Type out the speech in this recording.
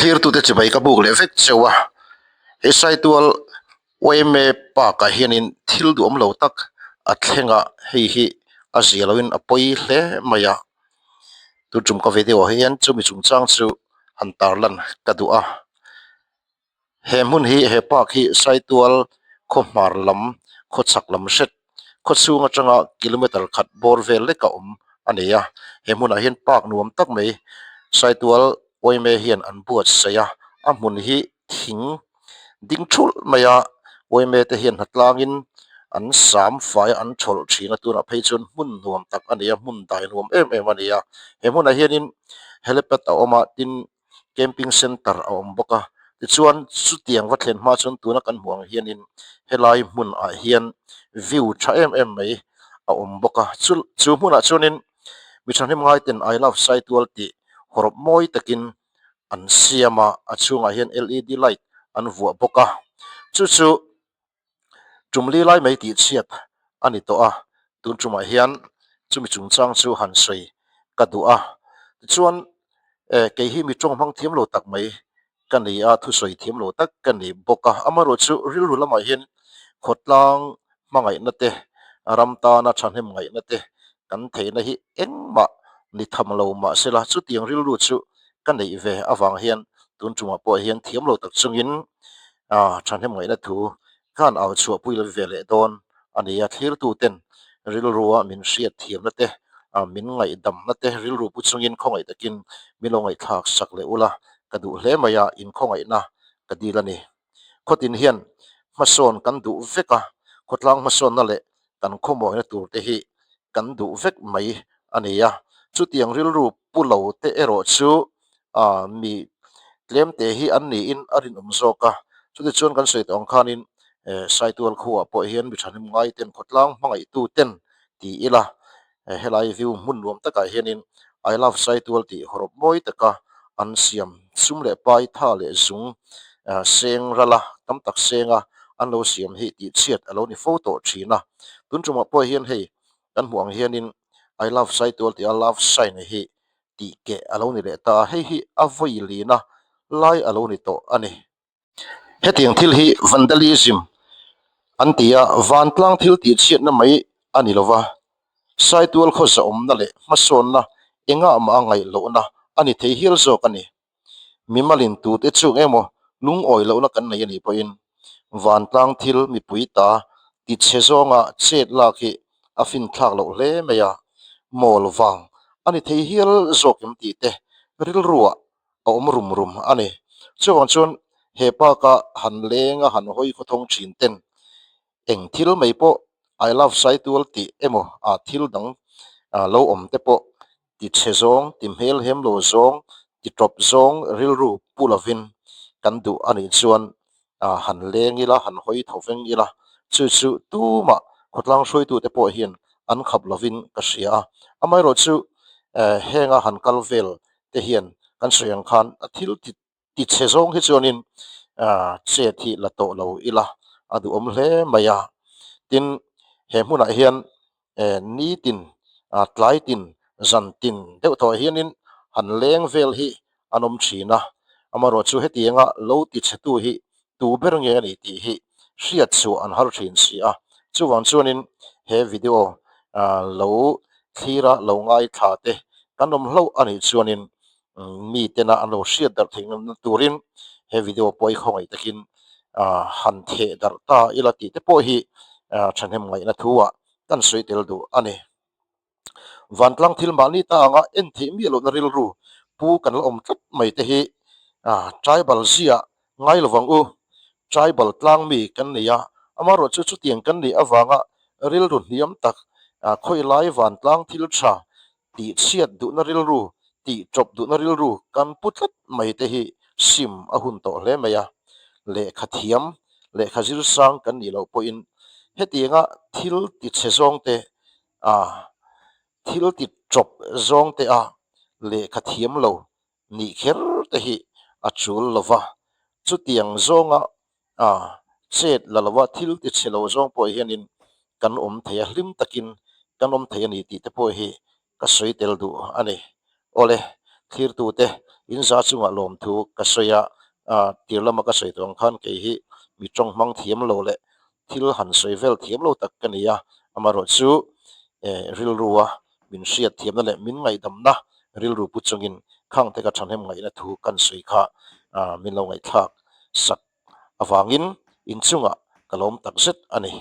Thlirtute chibai ka buk leh vek cheu a, he Saitual yma park ah hianin thil duhawm lo tak a thleng a, hei hi a zia loin a pawi hle mai a, tun tum ka video ah hian chumi chungchang chu han tarlan ka duh a. He hmun hi he park hi Saitual khaw hmar lam khaw chhak lam hret khaw chhung atanga kilometer khat bawr vel lek a awm a ni a he hmunah hian park nuam tak mai Saitual yma hian an buatsaih a a hmun hi thing ding thulh mai a yma te hian hnatlangin an sam fai a an thawlh thin a tunah phei chuan hmun nuam tak a ni a hmun dai nuam em em a ni a he hmunah hianin helipad a awm a tin. Camping center a awm bawk a tichuan chutiang va thlen hma chuan tuna kan hmuh ang hianin helai hmunah hian view tha em em mai a awm bawk a chu chu hmunah chuanin mi thahnem ngai ten I love Saitual tih hawrawp mawi takin an siam a a chhungah hian L E D light an vuah bawk a chu chu. Tum li lai mai tih chhiat a ni tawh a, tun tumah hian chumi chungchang chu han sawi ka duh a. Tichuan eh kei hi mi tawng hmang thiam lo tak mai ka ni a, thusawi thiam lo tak ka ni bawk a. Amaherawhchu rilru lamah hian khawtlang hmangaihna te, ram tana thahnem ngaihna te kan theihna hi engmah ni tham lo mahsela chutiang rilru chu ka neih ve avang hian tun tumah pawh hian thiam lo tak chungin ah thahnem ngaihna thu khan au chhuah pui lo ve leh dawn a ni a, thlirtu ten rilrua min hriat thiamna te ah min ngaihdamna te rilru pu chungin khawngaih takin min lo ngaihthlak sak leh ula ka duh hle mai a, inkhawngaihna ka dil a ni. Khawtin hian hmasawn kan duh vek a, khawtlang hmasawnna leh kan khawmawina tur te hi kan duh vek mai a ni a, chutiang rilru pu lo te erawh chu ah mi tlem te hi an niin a rinawm zawk a, chutichuan kan sawi tawh ang khanin eh Saitual khuaah pawh hian mi thahnem ngai ten khawtlang hmangaihtu ten ti ila Helai view hmun nuam takah hianin I love Saitual tih hawrawp mawi taka an siam sum leh pai tha leh zung seng rala tam tak senga an lo siam hi tih chhiat a lo ni fo tawh thin a. Tun tumah pawh hian hei kan hmuh ang hianin I love Saitual tih a love sign hi tih keh a lo ni leh ta a, hei hi a vawi lina lai a lo ni tawh a ni. Hetiang thil hi vandalism an ti a, vantlang thil tihchhiatna mai a ni lova, Saitual khaw zahawmna leh hmasawnna engah mah a ngaih lohna a ni thei hial zawk a ni. Mimalin tute chung emaw lungawi lohna kan nei a nih pawhin vantlang thil mipui ta tichhe zawnga chet lak hi a finthlak loh hle mai a, mawl vang a ni thei hial zawk em tih te rilruah a awm rum rum a ni. Chuvang chuan he park a han leng a han hawi khawthawng thin ten eng thil mai pawh I love Saitual tih emaw ah thil dang lo awm te pawh ti chhe zawng, ti hmel hem lo zawng, ti tawp zawng rilru pu lovin kan duh a nih chuan han leng ila, han hawi tho veng ila, chu chu tumah khawtlang hruaitute pawh hian an khap lovin ka hria a. Amaherawhchu henga han kal vel te hian kan sawi ang khan a thil ti ti chhe zawng hi chuanin ah chet hi la tawh lo ila a duhawm hle mai a tin he hmunah hian eh nitin ah tlai tin zan tin deuh tawh hianin han leng vel hi an awm thin a amaherawhchu hetianga lo ti chhe tu hi tu ber nge a ni tih hi hriat chhuah an har thin si a chuvang chuanin he video ah lo thlir a lo ngaithla te kan awm hlauh a nih chuanin mi tena an lo hriat darh theih ngamna turin he video pawh hi khawngaih takin ah han theh darh ta ila tih te pawh hi ah thahnem ngaihna thu ah kan sawi tel duh a ni. Vantlang thil mahni ta anga en theih miah lohna rilru pu kan la awm tlat mai te hi ah tribal ziah ngai lovang u. Tribal tlang mi kan nei a, amaherawhchu chutiang kan nih avanga rilru hniam tak ah khawilai vantlang thil tha tih chhiat duhna rilru, tih tawp duhna rilru kan pu tlat mai te hi sim a hun tawh hle mai a. Lehkha thiam, lehkha zir sang kan nih loh pawhin hetianga thil ti chhe zawng te a thil ti tawp zawng te a lehkha thiam lo nih kher te hi a chul lo va, chutiang zawnga a chet la lova thil ti chhe lo zawng pawh hianin kan awm thei a, hlim takin kan awm thei a ni tih te pawh hi ka sawi tel duh a ni. Awle, thlirtute In za chungah lawmthu ka sawi a, ah tir lama ka sawi tawh ang khan kei hi mi tawng hmang thiam lo leh thil han sawi vel thiam lo tak ka ni a, amaherawhchu eh rilrua min hriat thiamna leh min ngaihdamna rilru pu chungin khang te ka thahnem ngaihna thu kan sawi kha ah min lo ngaihthlak sak avangin inchungah ka lawm tak zet a ni.